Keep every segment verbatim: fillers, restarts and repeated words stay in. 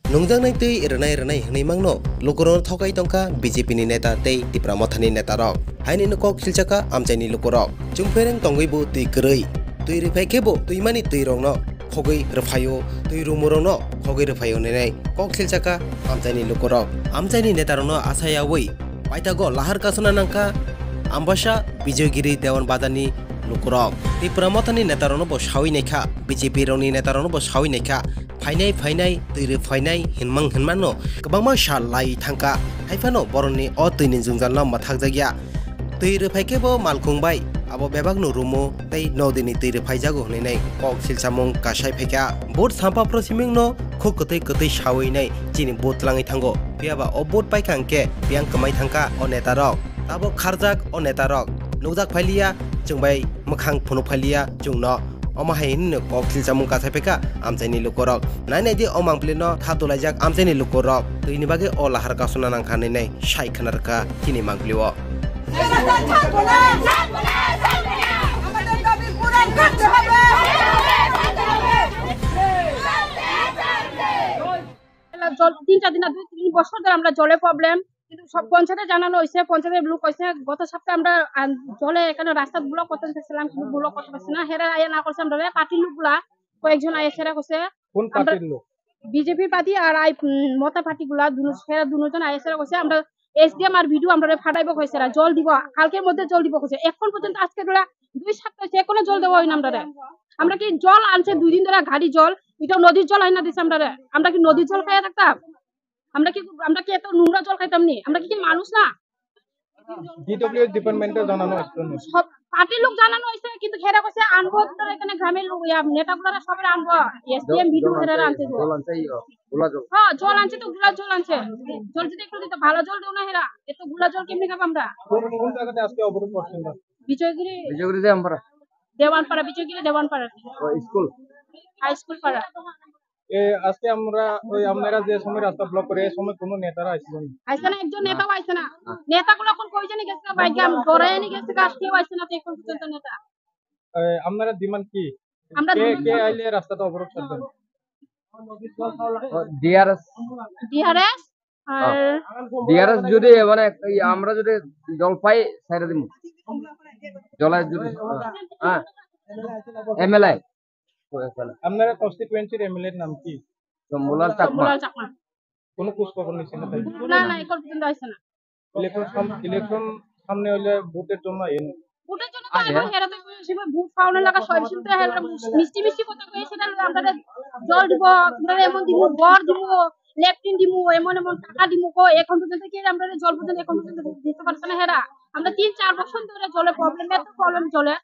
Nungjaknai twi rwnai rwnai hwnwi mangno lukurokno thokai tongkha B J P ni neta tei Tipra Mothani netarok. Hainino kok silsakha amchaini lukurok. Chwngphereng tongwibo twi kwrwi. Twi rwphai khebo twimani twirokno khogwi rwphaio, twi rumurokno khogwi rwphaio hwnwi kok silsakha amchaini lukurok. Amchaini netarokno achayawi paithago lahar kasuna nangkha Ambasa Bijoygiri Dewan Bazarni lukurok. Tipra Mothani netarokno bo sawi naikha, B J P rokni netarokno bo sawi naikha. Phainai phainai, twi rwphainai hinmang hinmano kwbangma sal lai thangkha. Haiphano borokni o twini jwngjalno mwthakjakya. Twi rwphai khe bo malkhung bai abo bebakno rumo tei nodini twi rwphaijago hwnwi kok silsamung kasai phaikha. Vote sampha phro simingno khuk kwtwi kwtwi sawi nai chini vote langwi thango. Phiyaba o vote paikha hwnkhe biyang kwmai thangkha o netarok. Tabuk kharjak o netarok. Nukjak phailiya, chwng bai mwkhang phunuk phailiya chwngno. Omo hai hwnwi kok silsamung kasai phaikha amchaini lukurok. Nai nai di o mangpili no tha dulaijak amchaini lukurok. Twini bagwi o lahar kasuna nangkha hwnwi sai khna rwkha chini mangpili o. জল তিন চার দিন না, দুই তিন বছর ধরে আমরা জলের প্রবলেম, কিন্তু সব পঞ্চায়েতে জানানো হয়েছে, পঞ্চায়েতের লোক কইছে গত সপ্তাহে আমরা আহ, জলে এখানে রাস্তা ব্লক করতে চাইছিলাম, কিন্তু ব্লক করতে পারছি না। হেরা আয়া না করছে আমরা, পার্টির লোকগুলা কয়েকজন আয়া সেরা করছে। কোন আমরা পার্টির লোক? বিজেপি পার্টি আর আই উম, মতা পার্টি গুলা দুনো সেরা দুজন আয়া সেরা করছে। আমরা এসডিএম আর ভিডিও আমরা ফাটাইবো কইছে, এরা জল দিব, কালকের মধ্যে জল দিব কইছে। এখন পর্যন্ত আজকে ধরে দুই সপ্তাহ হয়েছে, এখনো জল দেওয়া হয় না আমরা। আমরা কি জল আনছে দুই দিন ধরে গাড়ি জল, এটা নদীর জল হয় না দিছে আমরা। আমরা কি নদীর জল খাইয়া থাকতাম? আমরা কি আমরা কি এত নোংরা জল খাইতাম নি? আমরা কি কি মানুষ না? ডিডব্লিউএস ডিপার্টমেন্টে জানানো হয়েছিল না? সব পার্টির লোক জানানো হয়েছে, কিন্তু হেরা কইছে আনবো, তোরা এখানে গ্রামের লোক, ইয়া, নেতাগুলারা সবে আনবো। এসডিএম ভিডিও হেরা আনতে দিব। জল আনছে, ইয়ো, গোলা জল। হ্যাঁ, জল আনছে তো, গোলা জল আনছে। জল যদি একটু দিত, ভালো জল দেও না হেরা। এত গোলা জল কেমনি খাবো আমরা? কোন কোন জায়গাতে আজকে অবরোধ করছেন না? বিজয়গিরি, বিজয়গিরি দেওয়ানপাড়া। দেওয়ানপাড়া, বিজয়গিরি দেওয়ানপাড়া। ও, স্কুল? হাই স্কুল পাড়া। এ, আজকে আমরা ওই আপনারা যে সময় রাস্তা ব্লক করে, এই সময় কোনো নেতারা আসছিলেন না? আইছে না, একজন নেতাও আইছে না। হ্যাঁ। নেতাগুলো এখন কই জানি গেছে, বাইক আম ধরে আনি গেছে, গাছ কেউ আইছে না তো এখন পর্যন্ত নেতা। এ, আপনারা ডিমান্ড কি? আমরা কে, ডিমান্ড কে করবো। আইলে রাস্তাটা অবরোধ করবেন? ও, ডিআরএস। ডিআরএস আর হ্যাঁ। ডিআরএস যদি মানে এই আমরা যদি জল পাই, ছেড়ে দিমু। জলে যদি, হ্যাঁ। এমএলএ। আপনারা কনস্টিটুয়েন্সির এমএলএর নাম কি? শম্ভুলাল চাকমা। শম্ভুলাল চাকমা। কোনো খোঁজ খবর নিচ্ছেন না তাই? না, না, এখন পর্যন্ত আসছে না। ইলেকশন সাম-, ইলেকশন সামনে হইলে ভোটের জন্য আইন। ভোটের জন্য তো আইন, আইবো, হ্যাঁ। হেরা তো সব সময় ভোট পাওয়ার লাগা সব সময় তো হেরা মিষ্টি মিষ্টি কথা কয়ে সেটা আমরা জল দিব, আমরা এমন দিব, ঘর দিব, লেট্রিন দিব, এমন এমন টাকা দিব, কো এখন পর্যন্ত কি আমরা জল পর্যন্ত এখন পর্যন্ত দিতে পারছে না হেরা। আমরা তিন চার বছর ধরে জলের প্রবলেম, এত প্রবলেম জলে।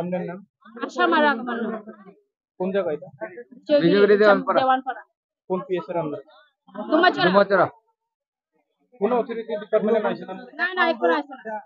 আপনার নাম? আশা মারা আমার নাম। কোন জায়গা এটা? চৌধুরী বিজয়গিরি দেওয়ানপাড়া। দেওয়ানপাড়া। কোন পিএস এর আন্ডার? ডুমাচড়া। ডুমাচড়া। কোনো অথরিটি ডিপার্টমেন্টে পাইছে না? না, না, এখন আসে না।